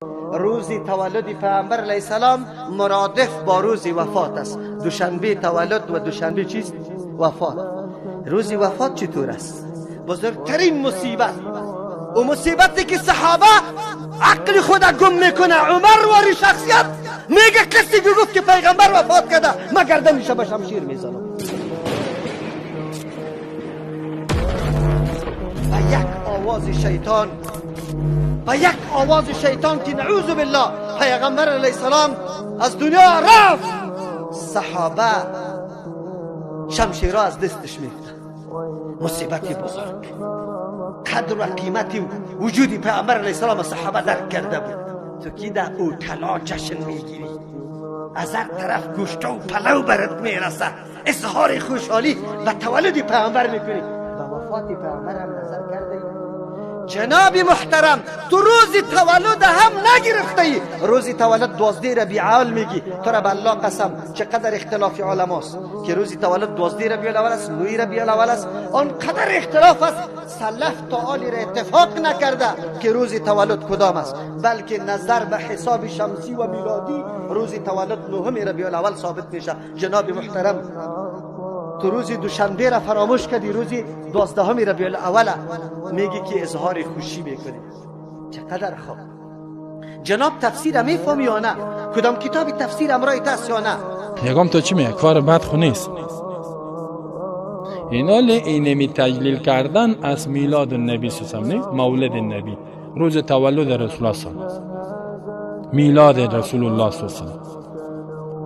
روز تولد پیامبر علیه السلام مرادف با روز وفات است. دوشنبه تولد و دوشنبه چیست؟ وفات. روز وفات چطور است؟ بزرگترین مصیبت و مصیبتی که صحابه عقل خود گم میکنه. عمر واری شخصیت میگه کسی که گفت که پیغمبر وفات کرده ما گردنش به شمشیر میزنم. و یک آواز شیطان، و یک آواز شیطان که نعوذ بالله پیغمبر علیه السلام از دنیا رفت، صحابه شمشیرها از دستش میفته. مصیبت بزرگ، قدر و قیمت وجود پیغمبر علیه السلام صحابه درک کرده بود. تو کی در اوتلا جشن میگیری، از هر طرف گوشت و پلو برات میرسه، اظهار خوشحالی و تولد پیغمبر میکنی، به وفات پیغمبر هم نظر کرده. جناب محترم، تو روز تولد هم نگرفته ای. روز تولد 12 ربیع الاول میگی، تو را به الله قسم چقدر اختلاف علماست که روز تولد 12 ربیع الاول است، 9 ربیع الاول است، آنقدر اختلاف است. سلف تا آلی را اتفاق نکرده که روز تولد کدام است، بلکه نظر به حساب شمسی و میلادی روز تولد 9 ربیع الاول ثابت میشه. جناب محترم، تو روز دوشنبه را فراموش کردی، روز 12 ربیع الاول میگی که اظهار خوشی میکنی. چقدر خوب. جناب تفسیر میفهمی یا نه؟ کدام کتاب تفسیر امرای تاس یا نه؟ یگام تو چی میگه؟ کار بد خو نیست. اینا اینمی تجلیل کردن از میلاد النبی صلی الله، مولد النبی، روز تولد رسول الله، میلاد رسول الله صلی الله علیه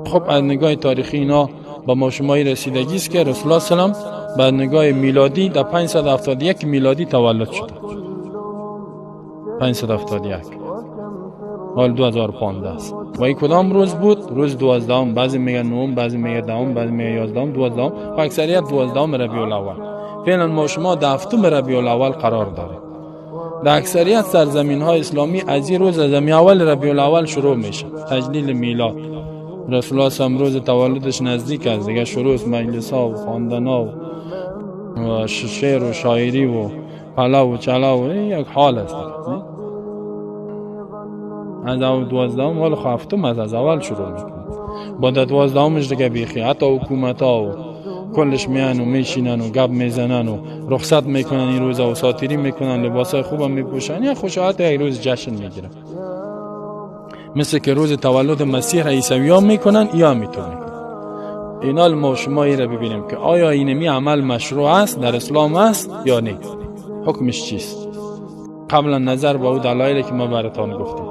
و. خب از نگاه تاریخی اینا با ما شمای رسیدگی است که رسول الله سلام به نگاه میلادی در 571 میلادی تولد شده. 571 حال 2015 است. و این کدام روز بود؟ روز 12، بعضی میگن 9، بعضی میگن 10، بعضی میگن 11، 12 و اکثریت 12 ربیع الاول. فعلا ما شما در 7 ربیع الاول قرار داریم. در اکثریت سرزمین های اسلامی از این روز از اول ربیع الاول شروع میشه تجلیل میلاد. رسول الله هم روز تولدش نزدیک است دیگه، شروع مجلس ها و خواندن ها و شعر و شاعری و پلو و چلو و یک حال است. از اول 12 حال هفتم از اول شروع میکنه. با 12 دیگه بیخی حتی حکومت ها و کلش میان و میشینن و گپ میزنن و رخصت میکنن این روز و ساتیری میکنن، لباس های خوب میپوشن، یا خوشحالت یک روز جشن میگیرن. مثل که روز تولد مسیح عیسوی ها میکنن یا میتون میکنن. اینا ما شما ای را ببینیم که آیا اینمی عمل مشروع است در اسلام است یا نه، حکمش چیست، قبلا نظر به او دلایلی که ما براتان گفتیم.